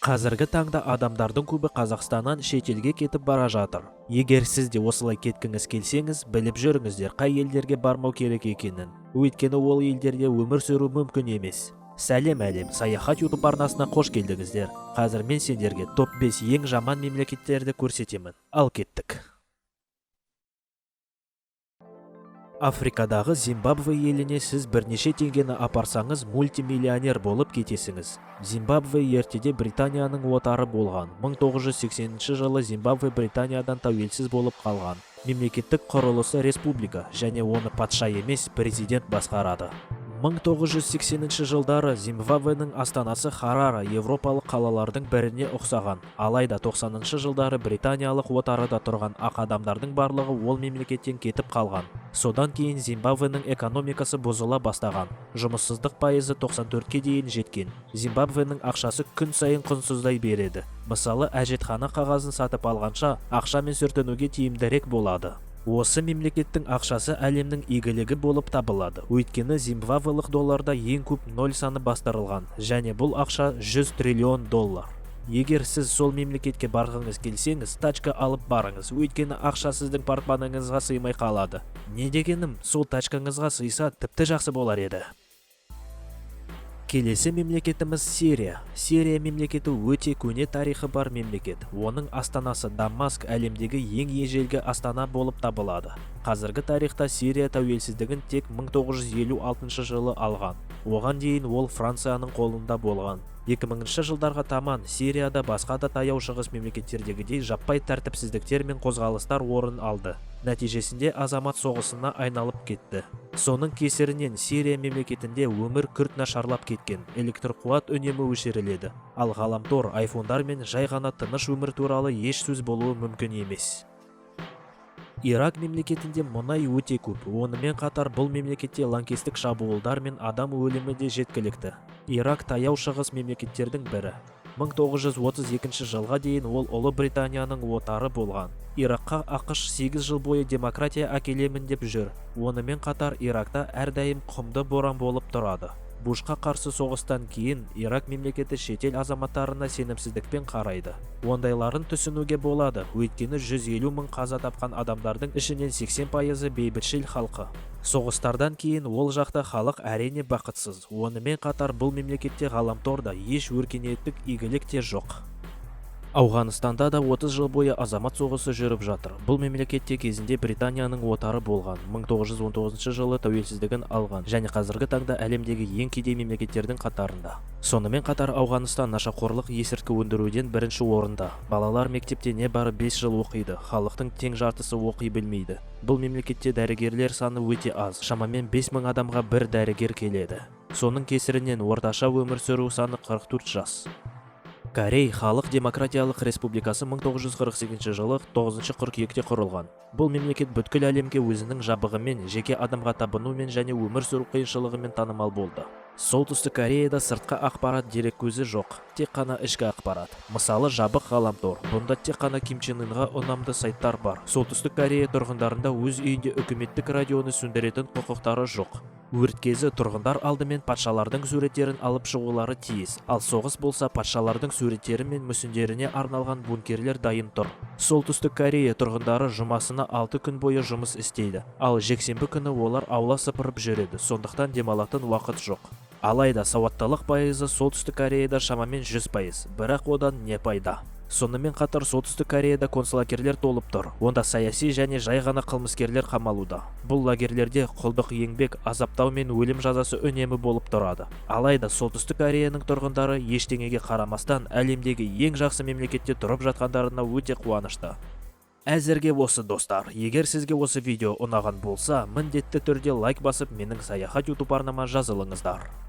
Қазіргі таңда адамдардың көбі Қазақстаннан шетелге кетіп бара жатыр. Егер сіз де осылай кеткіңіз келсеңіз, біліп жүріңіздер қай елдерге бармау керек екенін. Өйткені ол елдерде өмір сүру мүмкін емес. Сәлем, әлем! Саяхат YouTube арнасына қош келдіңіздер. Қазір мен сендерге топ 5 ең жаман мемлекеттерді көрсетемін. Ал кеттік. Африкадағы Зимбабве еліне сіз бірнеше теңгені апарсаңыз, мультимиллионер болып кетесіңіз. Зимбабве ертеде Британияның отары болған. 1980 жылы Зимбабве Британиядан тәуелсіз болып қалған. Мемлекеттік құрылысы республика және оны патша емес, президент басқарады. 1980 жылдары Зимбабвенің астанасы Харара европалық қалалардың біріне ұқсаған. Алайда 90 жылдары британиялық отарада тұрған ақ адамдардың барлығы ол мемлекеттен кетіп қалған. Содан кейін Зимбабвенің экономикасы бұзыла бастаған. Жұмыссыздық пайызы 94-ке дейін жеткен. Зимбабвенің ақшасы күн сайын құнсыздай береді. Мысалы, әжетхана қағазын сатып алғанша, ақшамен сүртінуге тиімдірек болады. Осы мемлекеттің ақшасы әлемнің игілігі болып табылады. Өйткені зимбабвелық долларда ең көп ноль саны бастырылған және бұл ақша 100 триллион доллар. Егер сіз сол мемлекетке барғыңыз келсеңіз, тачка алып барыңыз, өйткені ақша сіздің портмонеңізға сыймай қалады. Не дегенім, сол тачкаңызға сыйса, тіпті жақсы болар еді. Келесі мемлекетіміз Сирия. Сирия мемлекеті өте көне тарихы бар мемлекет. Оның астанасы Дамаск әлемдегі ең ежелгі астана болып табылады. Қазіргі тарихта Сирия тәуелсіздігін тек 1956 жылы алған. Оған дейін ол Францияның қолында болған. 2000 жылдарға таман Сирияда басқа да Таяу Шығыс мемлекеттердегідей жаппай тәртіпсіздіктер мен қозғалыстар орын алды. Нәтижесінде азамат соғысына айналып кетті. Соның кесірінен Сирия мемлекетінде өмір күрт нашарлап кеткен, электр қуат үнемі өшіріледі. Ал ғаламтор, айфондар мен жай ғана тыныш өмір туралы еш сөз болуы мүмкін емес. Ирак мемлекетінде мұнай өте көп. Онымен қатар бұл мемлекетте лаңкестік шабуылдар мен адам өлімі де жеткілікті. Ирак Таяу Шығыс мемлекеттердің бірі. 1932 жылға дейін ол Ұлы Британияның отары болған. Иракқа АҚШ 8 жыл бойы демократия әкелемін деп жүр. Онымен қатар Иракта әрдайым құмды боран болып тұрады. Бушқа қарсы соғыстан кейін Ирак мемлекеті шетел азаматтарына сенімсіздікпен қарайды. Ондайларын түсінуге болады, өйткені 150 мың қаза тапқан адамдардың ішінен 80%-ы бейбітшіл халқы. Соғыстардан кейін ол жақта халық әрине бақытсыз. Онымен қатар бұл мемлекетте ғаламторда еш өркениеттік игілік те жоқ. Ауғанстанда да 30 жыл бойы азамат соғысы жүріп жатыр. Бұл мемлекетте кезінде Британияның отары болған. 1919 жылы тәуелсіздігін алған және қазіргі таңда әлемдегі ең кедей мемлекеттердің қатарында. Сонымен қатар Ауғанстан нашақорлық, есірткі өндіруден бірінші орында. Балалар мектепте небары 5 жыл оқиды, халықтың тең жартысы оқи білмейді. Бұл мемлекетте дәрігерлер саны өте аз, шамамен 5000 адамға бір дәрігер келеді. Соның кесірінен орташа өмір сүру саны 44 жас. Корей Халық Демократиялық Республикасы 1948 жылы 9 қыркүйекте құрылған. Бұл мемлекет бүткіл әлемге өзінің жабығымен, жеке адамға табынумен және өмір сүру қиыншылығымен танымал болды. Солтүстік Кореяда сыртқы ақпарат дереккөзі жоқ, тек қана ішкі ақпарат. Мысалы, жабық ғаламтор. Бұнда тек қана Ким Чен Ынға ұнамды сайттар бар. Солтүстік Корея тұрғындарында өз үйінде үкіметтік радионы сөндіретін құқықтары жоқ. Өрт кезі тұрғындар алдымен патшалардың суреттерін алып шығулары тиіс. Ал соғыс болса, патшалардың суреттері мен мүсіндеріне арналған бункерлер дайын тұр. Солтүстік Корея тұрғындары жұмасына 6 күн бойы жұмыс істейді. Ал жексенбі күні олар аула сыпырып жүреді, сондықтан демалатын уақыт жоқ. Алайда сауаттылық пайызы Солтүстік Кореяда шамамен 100%, бірақ одан не пайда? Сонымен қатар Солтүстік Кореяда концлагерлер толып тұр. Онда саяси және жай ғана қылмыскерлер қамалуда. Бұл лагерлерде құлдық еңбек, азаптау мен өлім жазасы үнемі болып тұрады. Алайда Солтүстік Кореяның тұрғындары ештеңеге қарамастан әлемдегі ең жақсы мемлекетте тұрып жатқандарына өте қуанышты. Әзірге осы, достар. Егер сізге осы видео ұнаған болса, міндетті түрде лайк басып, менің Саяхат YouTube арнама жазылыңыздар.